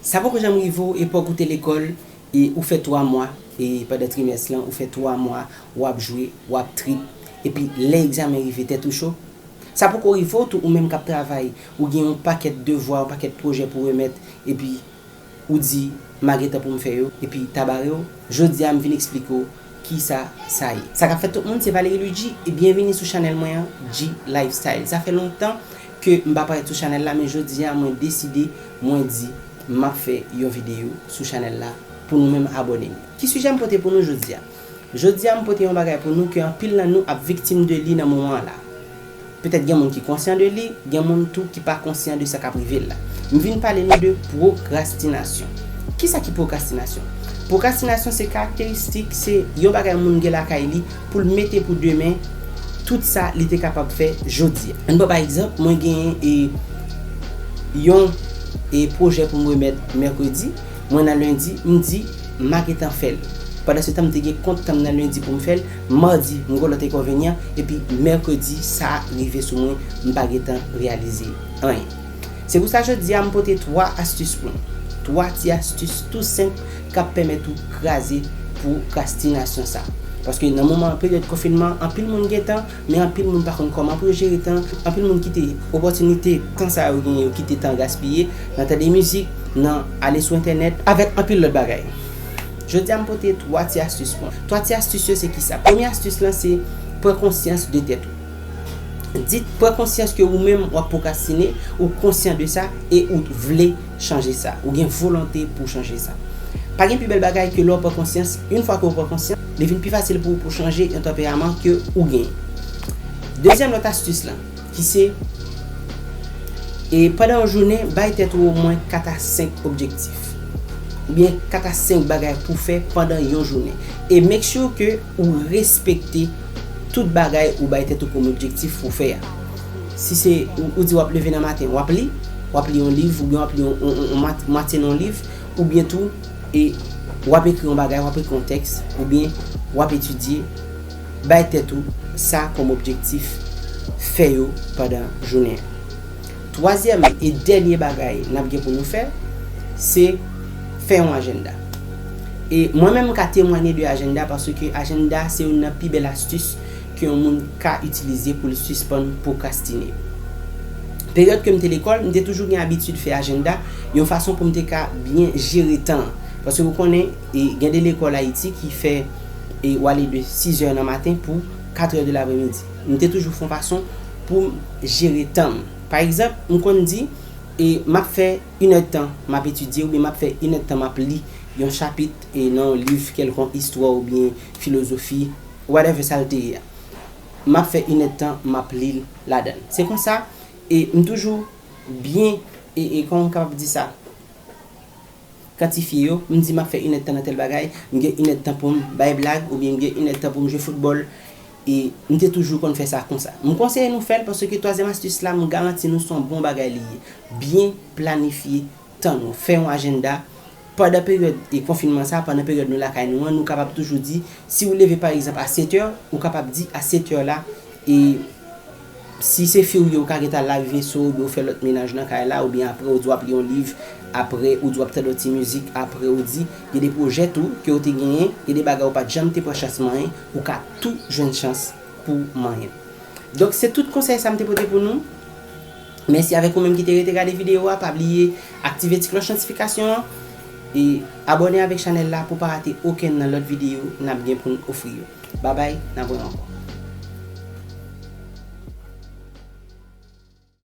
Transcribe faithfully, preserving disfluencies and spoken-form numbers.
Sa poko janm rive w epòk ou te lekòl e ou fè twa mwa, e pandan trimès lan ou fè twa mwa w ap jwe, w ap trip, epi lè egzamen rive tèt ou cho? Sa poko rive w tou, ou menm k ap travay, ou gen yon pakèt devwa, yon pakèt pwojè pou remèt, epi ou di, "M a gen tan pou m fè yo," epi ta bare w? Jodi a m vin eksplike w kisa sa ye. Sa k ap fèt tout moun, se Valery Luigi, e byenvini sou chanèl mwen an, G Lifestyle. Sa fè lontan ke m pa parèt sou chanèl la, men jodi a mwen deside, mwen di, m ap fè yon videyo sou chanèl la pou nou menm abòne m yo. Ki sijè m pote pou nou jodi a? Jodi a m pote yon bagay pou nou ke anpil nan nou ap viktim de li nan moman an la. Petèt gen moun ki konsyan de li, gen moun tou ki pa konsyan de sa k ap rive l la. M vin pale nou de pwokrastinasyon. Kisa ki pwokrastinasyon? Pwokrastinasyon se karakteristik, se yon bagay moun gen lakay li pou l mete pou demen tout sa li te kapab fè jodi a. Ann pran pa egzanp, mwen genyen e, yon e, pwojè pou m remèt mèkredi, mwen nan lendi, m di, "M a gentan fè l." Pandan se tan, m te gen kont tan m nan lendi pou m fè l, madi, m gen lòt enkonvenyan, epi mèkredi, sa rive sou mwen, m pa gentan reyalize anyen. Se pou sa jodi a, m pote twa astis pou nou. Twa ti astis tou senp k ap pèmèt ou kraze pwokrastinasyon sa. Paske nan moman peryòd konfinman, anpil moun gen tan, men anpil moun pa konn kòman pou yo jere tan. Anpil moun kite opòtinite, tan sa yo genyen, yo kite tan gaspiye nan tande mizik, nan ale sou entènèt, avèk anpil lòt bagay. Jodi a, m pote twa ti astis pou nou. Twa ti astis yo se kisa? Premye astis lan se pran konsyans de tèt ou. Di, pran konsyans ke ou menm w ap pwokrastine, ou konsyan de sa e ou vle chanje sa. Ou gen volonte pou chanje sa. Pa gen pi bèl bagay ke lè w pran konsyans. Yon fwa ke w pran konsyans, li vin pi fasil pou ou pou chanje yon tanperaman ke ou genyen. Dezyèm lòt astis lan, ki se, e pandan yon jounen, bay tèt ou omwen kat a senk objektif, oubyen kat a senk bagay pou fè pandan yon jounen. E make sure ke ou respekte tout bagay ou bay tèt ou kòm objektif pou fè a. Si se ou, ou di w ap leve nan maten, w ap li, w ap li yon liv, oubyen w ap li yon, yon, yon, yon mat-, mwatye nan yon liv, oubyen tou, e w ap ekri yon bagay, w ap ekri yon tèks, oubyen w ap etidye, bay tèt ou sa kòm objektif, fè yo pandan jounen an. Twazyèm e dènye bagay n ap gen pou nou fè, se fè yon ajannda. E mwen menm, m ka temwanye de ajannda, paske ajannda se youn nan pi bèl astis ke yon moun ka itilize pou l sispann pwokrastine. Peryòd ke m te lekòl, m te toujou gen abitid fè ajannda, yon fason pou m te ka byen jere tan an. Paske ou konnen, e, gen de lekòl Ayiti ki fè, e, w ale de sizè nan maten pou katrè de lapremidi. M te toujou fè yon fason pou m jere tan m. Pa egzanp, m konn di, e, m ap fè inèdtan m ap etidye oubyen m ap fè inèdtan m ap li yon chapit, e, nan yon liv kèlkonk, istwa oubyen filozofi, whatever sa l te ye a. M ap fè inèdtan m ap li l ladan l. Se konsa, e, m toujou byen, e, e, kòman m kapab di sa? Kantifye yo, m di m ap fè inèdtan nan tèl bagay, m gen inèdtan pou m bay blag, oubyen m gen inèdtan pou m jwe foutbòl, e m te toujou konn fè sa konsa. M konseye nou fè l, paske twazyèm astis la, m garanti nou se yon bon bagay li ye. Byen planifye tan nou. Fè yon ajannda. Pandan peryòd, e, konfinman sa, pandan peryòd nou lakay nou an, nou kapab toujou di, si ou leve pa egzanp a sèt è, ou kapab di a sèt è la, e, si se fi w ye, ou ka gentan lave veso, oubyen ou fè lòt menaj nan kay la, oubyen apre ou di w ap li yon liv, apre ou di w ap tande yon ti mizik, apre ou di, gen de pwojè tou ke w te genyen, gen de bagay ou pa t janm te pran chans manyen, ou ka tou jwenn chans pou manyen. Donk, se tout konsèy sa m te pote pou nou. Mèsi avèk ou menm ki te rete gade videyo a. Pa bliye aktive ti klòch notifikasyon an e abòne avèk chanèl la pou w pa rate okenn nan lòt videyo n ap gen pou n ofri yo. Babay, n ap wè ankò.